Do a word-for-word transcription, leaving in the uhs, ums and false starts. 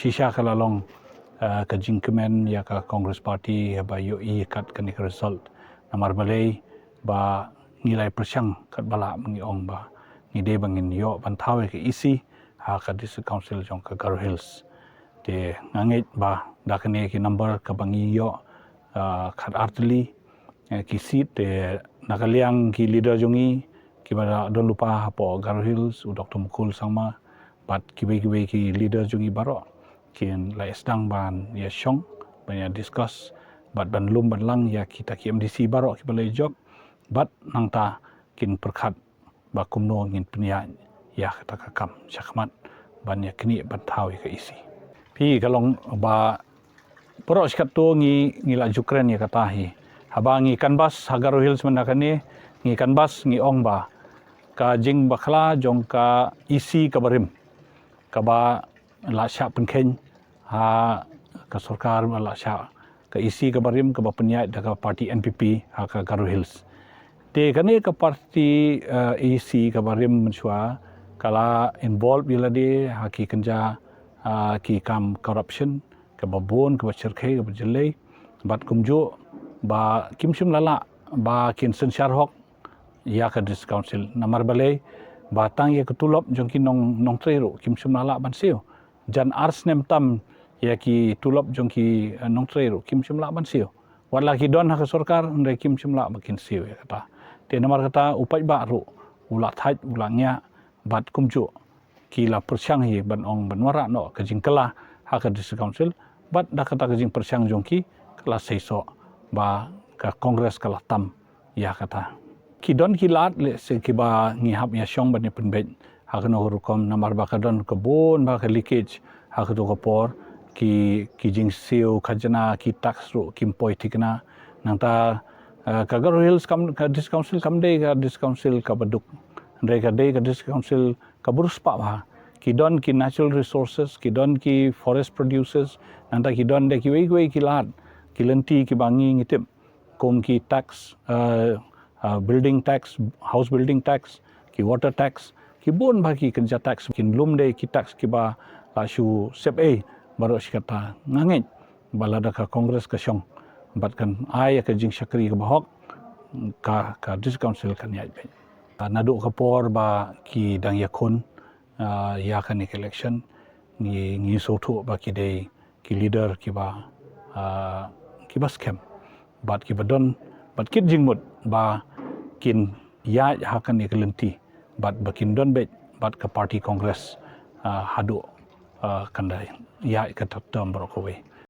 Shisha ka la long, ah, ka jingkmen ïa ka Congress Party haba ïohi kat kane ka result. Namar balei ba ngi la pyrshang katba lah ngi ong ba ngi dei ba ngin ïoh ban thaw ïa ka E C ha ka District Council jong ka Garo Hills. Te nga ngeit ba da kane ki number kaba ngi ïoh, ah, khat ar tylli, eh, ki seat, te na ka liang ki leader jong ngi kiba la don lypa hapoh Garo Hills, u Doctor Mukul Sangma bad kiwei kiwei ki leader jong ngi baroh kin la sdang ban ïa shong, ban ïa discuss bad ban lum ban lang ïa kita ki M D C baroh kiba la jop, bad nangta kin pyrkhat ba kumno ngin pynïaid ïa kata ka kam shakhmat ban ïa knieh ban thaw ïa ka E C. Phi, ka long ba baroh shi katto ngi, ngi la ju kren ïa kata hi. Haba ngi canvass ha Garo Hills mynta kane, ngi canvass ngi ong ba ka jingbakla jong ka E C kaba rim, kaba la shah pynkheiñ ha ka sorkar, ba la shah ka E C kaba rim kaba pynïaid da ka party N P P ha ka Garo Hills. Te kane ka party, eh, E C kaba rim mynshuwa ka la involve ïa lade ha ki kynja, ah, ki kam corruption kaba bun, kaba shyrkhei, kaba jyllei. Bad kumjuh ba kim shym la lah ba kin synshar hok ïa ka District Council. Namar balei ba tang ïa ka tulop jong ki nong, nongtrei ruh kim shym la lah ban siew. Jan ar snem tam ïa ki tulop jong ki, eh, nongtrei ruh kim shym lah ban siew. Wat la ki don ha ka sorkar, hynrei kim shym lah ba kin siew ïa kata. Te namar kata u paidbah ruh u la thait, u la ngiah, bad kumjuh ki la pyrshang hi ban ong ban wanrah noh ka jingkylla ha ka District Council, bad da kata ka jingpyrshang jong ki ka la seisoh ba ka Congress ka la tam ïa kata. Ki don ki lad lehse kiba ngi hap ïa shong ban ïa pynbeit ha kano ka rukom, namar ba ka don ka bun bha ka leakage ha kato ka por, ki, ki jingsiew khajna, ki tax ruh kim poi thikna. Nangta, eh, ka Garo Hills kam, ka District Council kam dei ka District Council kaba duk, hynrei ka dei ka District Council kaba riewspah bha. Ki don ki natural resources, ki don ki forest producers, nangta ki don de kiwei kiwei ki lad, ki lynti kiba ngi ngi tip, kum ki tax, eh, eh, building tax, house building tax, ki water tax, ki bun bha ki kynja tax, kin lum de ki tax kiba la shu sep ei baroh shi katta. Nga ngeit ba lada ka Congress ka shong bad kan ai ka jingshakri kaba hok, ka, ka District Council kan ïaid beit. Naduh ka por ba ki dang ïakhun, ah, ïa kane ka election, ngi, ngi sngewthuh ba ki dei ki leader kiba, ah, kiba skhem bad kiba don bad kit jingmut ba kin ïaid ha kane ka lynti bad ba kin don beit bad ka party Congress, ah, haduh, ah, kan da ïaid ka third term baroh kawei.